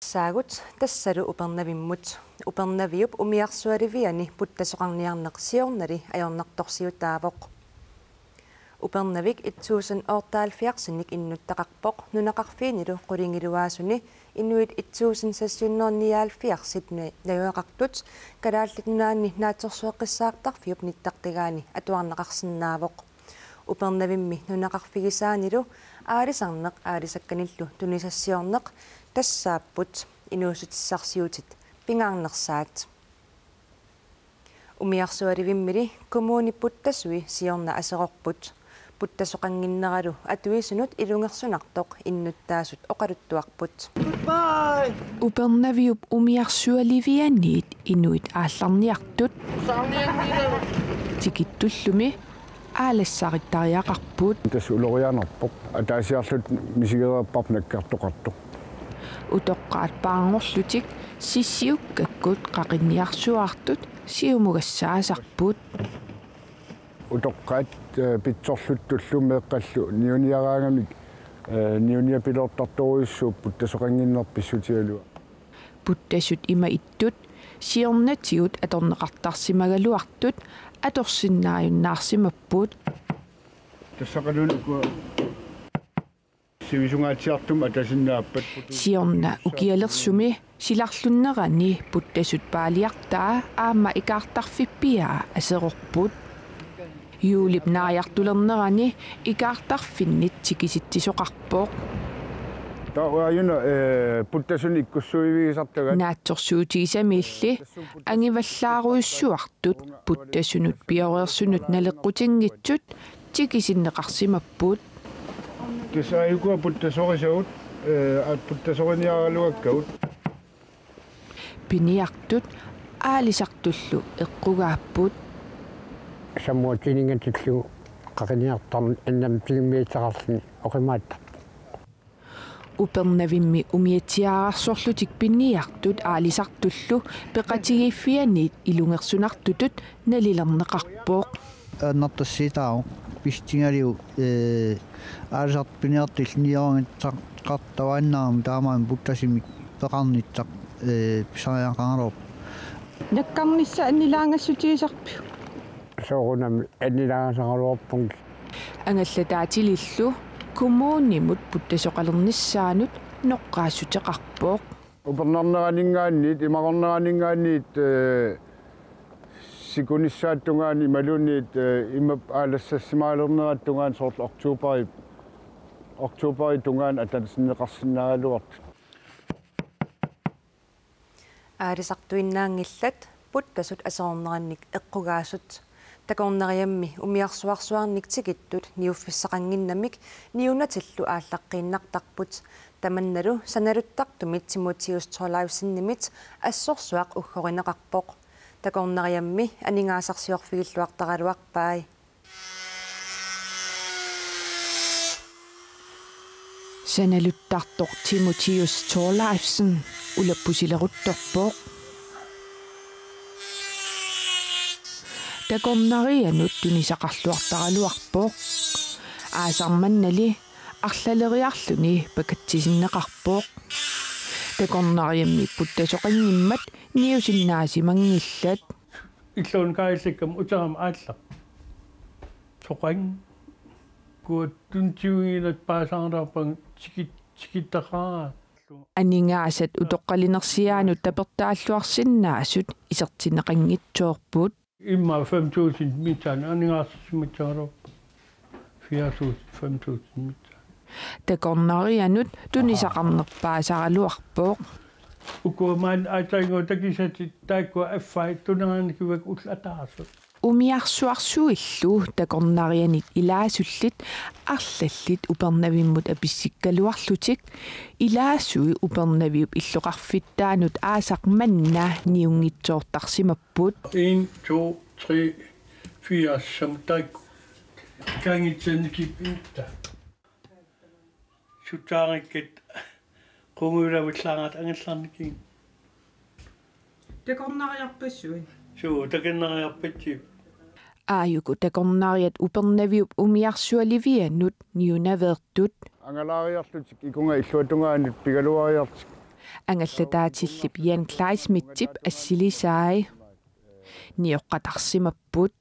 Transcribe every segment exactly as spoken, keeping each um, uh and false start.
Saagut tassalu Upernavimmut. Upernaviup umiarsualiviani puttasoqarniarneq siornali ajornartorsiutaavoq. Upernavik et tusind otteoghalvfjerdsinik innuttaqarpoq nunaqarfiinilu qulingiluaasuni inuit et tusind seks hundrede nioghalvfjerdsit na-, najugaqartut Kalaallit Nunaanni Naatsorsueqqissaartarfiup nittartagaani atuarneqarsinnaavoq. Upernavimmi nunaqarfigisaanilu aalisarneq aalisakkanillu tunisassiorneq tassaapput inuussutissarsiutit pingaarnersaat. Umiarsualivimmili kommuni puttasui siorna aserorput. Puttasoqannginneralu atuisunut ilungersunartoq innuttaasut oqaluttuarput. Upernaviup umiarsualivianiit inuit aallarniartut tikittullumi aalassarittariaqarput. Tassa ulorianarpoq. Ataasiarluta misigereerparput nakkartoqartoq. Utoqqaat paarngorlutik sissiukkakkut qaqinniarsuartut siumugassaasarput. Utoqqaat, eh, pitsorluttullu meeqqallu niuniaraangamik, eh, niuniapiloortartorujussuupput puttasoqannginneq pissutigalugu. Puttasut ima ittut siornatigut atorneqartarsimagaluartut atorsinnaajunnaarsimapput. Tassaqaluunniit ukua sivisungaatsiartumik atasinnaappat. Siorna ukialersumi silarlunnerani puttasut paaliartaa aamma ikaartarfippiaa aserorput. Juulip naajartulernerani ikaartarfinnit tikisitsisoqarpoq. Taava ajuna, eh, puttasunik ikkussuivigisartagat. Naatsorsuutigisamiilli angivallaarujussuartut puttasunut pioreersunut naleqqutinngitsut tikisinneqarsimapput. Tassa ukua puttasorisavut, eh, at puttasoriniaraluakkagut. Piniartut aalisartullu eqqugaapput. Sammuatiningatillu qaqiniartarn annam tigimmiitaqarluni oqimaattarpoq. Upernavimmi umiatsiaararsorlutik piniartut aalisartullu peqatigiiffianiit ilungersunartutut nalilerneqarpoq. Annertussitaavoq pistingaliu, eh, aalisartut piniartut niorangitsaqartavaannarami taamaammat puttasumik peqarnissaq, eh, pisariaqaraluarpoq. Nakkarnissaq annilaangassutigisarpiuk? Soorunami annilaangasaraluarpunga. Angallataatilillu kommunimut puttasoqalernissaanut noqqaassuteqarpoq. Upernarneraninngaanniit, imagorneraninngaanniit, eh, sikunissaata tungaanut imaluunniit, eh, imap aalassassimaalernerata tungaanut soorlu oktoberip, oktoberip tungaanut atatinneqarsinnaagaluartut. Aalisartuinnaanngillat puttasut aserornerannik eqqugaasut. Takornariammi umiarsuarsuarnik tikittut niuffissaqannginnamik niunatillu aallaqqiinnartarput. Tamannalu sanaluttartumit Timotheus Thorleifsenimit assorsuaq uggorineqarpoq. Takornariammi aningaasarsiorfigilluartaraluarpai. Sanaluttartoq Timotheus Thorleifsen ulappusileruttorpoq. Takornarianut tunisaqarluartaraluarpoq. Aasaq mannali arlaleriarluni pakatsisinneqarpoq. Takornariammi puttasoqanngimmat niusinnaasimanngillat. Illuun kaajallakkama uterama aallaq. Soqanngikkuat tuntiugilat paasaartarpanga tikit-, tikittaqaraa. Aningaasat utoqqalinersiaanut tapertaalluarsinnaasut isertinneqanngitsoorput. Immaqa fem tusind mitsaani aningaasarsimassagaluarpoq. Fire tusind, fem tusind mitsaani. Takornarianut tunisaqarnerpaasaraluarpoq. Ukua maani aatsaannguaq takisatit taakkua affai tuneranikivagut ullut ataasut. Umiarsuarsuillu takornarianit ilaasullit arlallit Upernavimmut apissikkaluarlutik ilaasui Upernaviup illoqarfittaanut aasaq manna niunngitsoortarsimapput. En, to, tre, fire, som taakku. Kangitsanikip inta. Sutsaarikkat qungujulavillaaraat angallarnikiin. Takornariarpassuit. Suu, takornariarpassuit. Aajuku takornariat Upernaviup umiarsualivianut niunaveertut. Angalaariarlutik ikunga illuatungaanut pigaluariartik. Angallataatillit Jan Kleismidtip assilisai. Nioqqatarsimapput.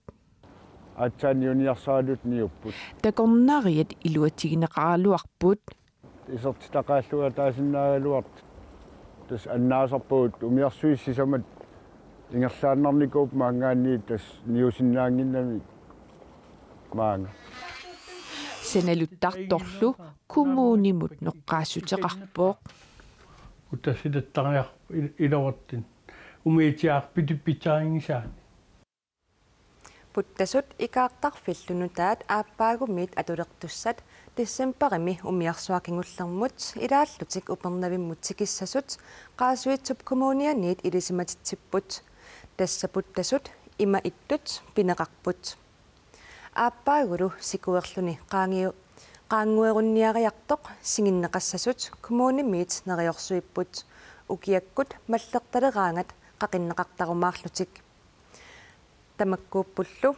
Aatsaat niuniarsaraluta niupput. Takornariat iluatigineqaraluarput. Isertitaqaallunga taasinnaagaluartut. Tassa annaasarpugut umiarsuit sisamat ingerlaannarnikuupput maanngaanniit tassa niusinnaannginnamik maanga. Sanaluttartorlu kommunimut noqqaassuteqarpoq. Uttassitattariaq ilorattin umiitiaarpiti pitsaringisaani. Puttasut ikaartarfillu nutaat aappaagumiit atulertussat decembarimi umiarsuaqinngullermut ilaallutik Upernavimmut tikissasut Qaasuitsup Kommunianiit ilisimatitsipput. Tassa puttasut ima ittut pineqarput. Aappaagulu sikuerluni qaangiu-, qaannguerunniariartoq singinneqassasut kommunimiit neriorsuipput ukiakkut mallertaleraangat qaqinneqartarumaarlutik. Tamakkuuppullu